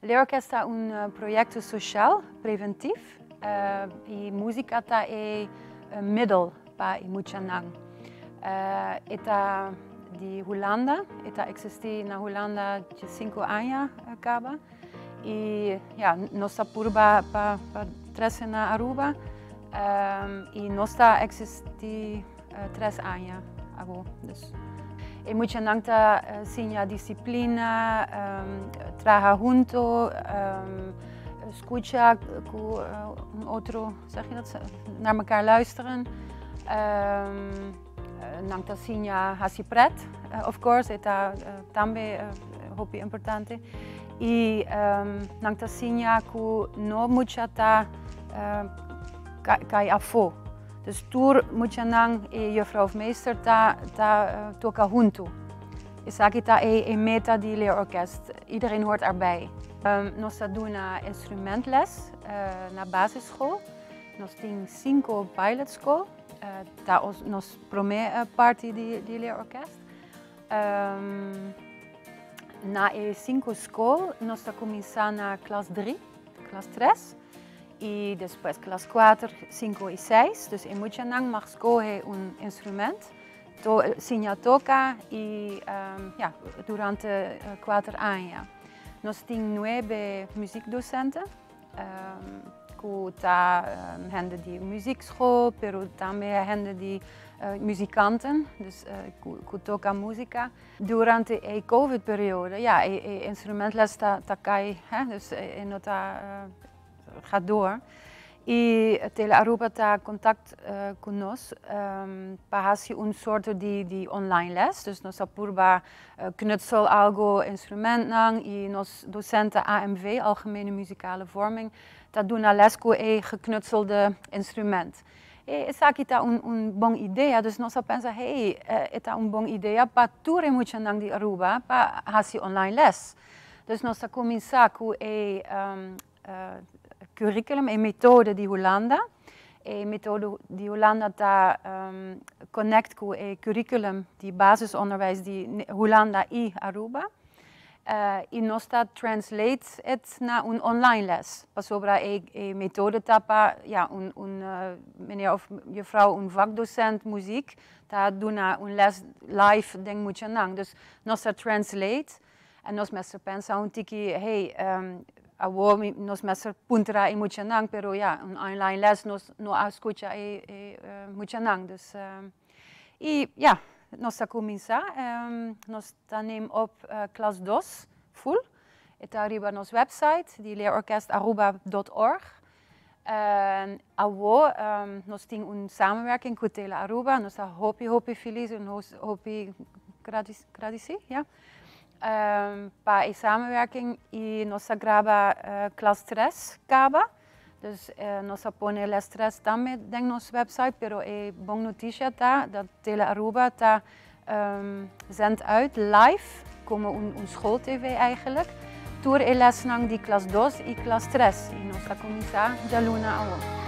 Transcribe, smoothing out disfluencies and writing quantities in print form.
Leerorkest ta un proyecto social preventief y musica ta e middel pa e muchanan. E ta di Hulanda, e ta existi na Hulanda 5 aña caba y, ja, nos ta purba pa trece na Aruba y nos ta existi 3 aña awor. Dus, e muchanan ta siña disciplina, traha hunto, scucha cu un otro, zeg je dat, naar elkaar luisteren. Nan ta siña haci pret, of course, ta tambe hopi importante. Y nan ta siña cu no mucha ta cay afo. Dus tur muchanan y juffrouw of meester ta toca hunto. Esaki ta e meta di leerorkest. Iedereen hoort erbij. Nos ta duna instrumentles na basisschool. Nos tin cinco pilot school. Ta nos prome parti di leerorkest. Na e cinco school nos ta cuminsa na klas 3, klas 3 y despues klas 4, 5 y 6. Dus e muchanan mag scoge un instrument, siña toca y ja, durante 4 aña. Nos tin nuebe muziekdocenten, cu ta hende di muziekschool, pero tambe hende di muzikanten, dus cu toca musica. Durante e COVID periode, ja, e instrumentles ta cay, hè, dus e no ta gaat door. Y Tele Aruba ta contact cu nos pa haci un soort di online les. Dus nos a purba knutsel algo instrumentnan y nos docenten AMV, Algemene Muzikale Vorming, ta duna les cu e geknutselde instrument. E esaki ta un bon idea, dus nos a pensa, hey, ta un bon idea pa tur e muchanan di Aruba pa haci online les. Dus nos a cuminsa cu e curriculum e methode di Hulanda. E methode di Hulanda ta connect cu e curriculum di basisonderwijs di Hulanda y Aruba. Y nos ta translate het na un online les. Pasobra e methode ta pa, ja, un meneer of juffrouw, un vakdocent muziek, ta duna un les live den muchanan. Dus nos ta translate en nos mester pensa un tiki, hey, awo nos mester puntra e muchanan, pero ja, un online les nos no a scucha e muchanan. Dus, y ja, nos a cuminsa, nos ta neem op klas 2 full. E ta riba nos website, di leerorkestaruba.org. Awo, nos tin un samenwerking cu Tele Aruba. Nos ta hopi, hopi feliz en hopi gradici, ja. Pa e samenwerking y nos a graba klas 3 caba. Dus nos a pone les 3 tambe den nos website, pero e bon noticia ta dat Tele Aruba ta zendt uit live, como un school-tv eigenlijk, tur e lesnan di klas 2 y klas 3. Y nos ta cuminsa dialuna awo.